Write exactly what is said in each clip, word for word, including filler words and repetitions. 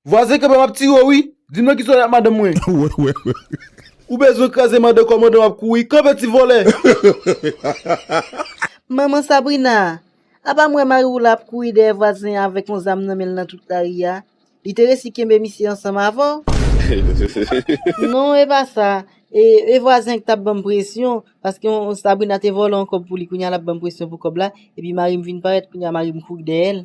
Vwazen kanpe m ap tire w wi. Di m nan ki sòlèy ak madanm mwen. Ou bezwen kraze madan kòmandan w ap kouri. Kanpe ti vòlè. Manman Sabrina, apa m wè mari w la ap kouri dèyè vwazen an avèk yon zam nan men l nan tout lari a. Li te resi kenbe misye ansanm avè w? Non, e pa sa. E, e vwazen an ki t ap ban m presyon, paske yon, Sabrina te vòlè yon kòb pou li, kounye a l ap ban m presyon pou kòb la, epi mari m vin parèt, kounye a mari m kouri dèyè l.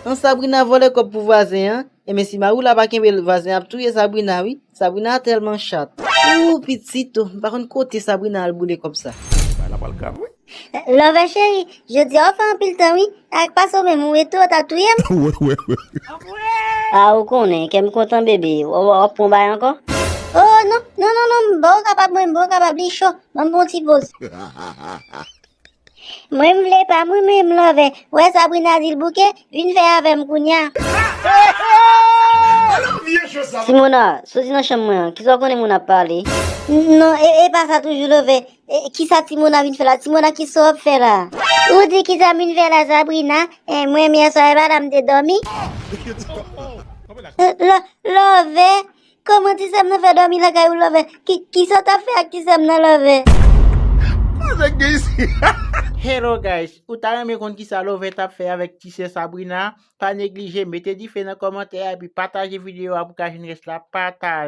An Sabrina vòlè kòb pou vwazen an, enben si mari w la pa kenbe l, vwazen an ap touye Sabrina wi. Sabrina tèlman chat. Ooh, pitit, oh, m pa konn kote Sabrina al boule kòb sa. Bagay la pral grav wi. Love cheri, jodi a w fè anpil tan wi. Ak pase w menm, ou rete w t ap touye m. A, ou konnen, kè m kontan bebe, w w- w ap pran bay ankò? Oh, non, non, non, non, m bon kapab, mwen m bon kapab, li cho. Ban m bon ti poz. Mwen m vle pa mwen menm Love. Wè Sabrina di l bouke, vin fè avè m kounye a. Simona, soti nan chanm mwen an, kisa w konnen moun ap pale? Non, e, e pa sa toujou Love. E, kisa Timona vin fè la? Timona, kisa w ap fè la? Ou di kisa m vin fè la, Sabrina? E, mwen, yè swa, e pa la m te dòmi? Lo- Love, kòman ti sè m nan fè dòmi lakay ou, Love? Ki, kisa w t ap fè ak ti sè m nan, Love? Hello guys, ou ta renmen konn kisa Love t ap fè avèk ti sè Sabrina? Pa neglije mete dife nan kòmantè a epi pataje videyo a pou ka jwenn rès la. Pataje.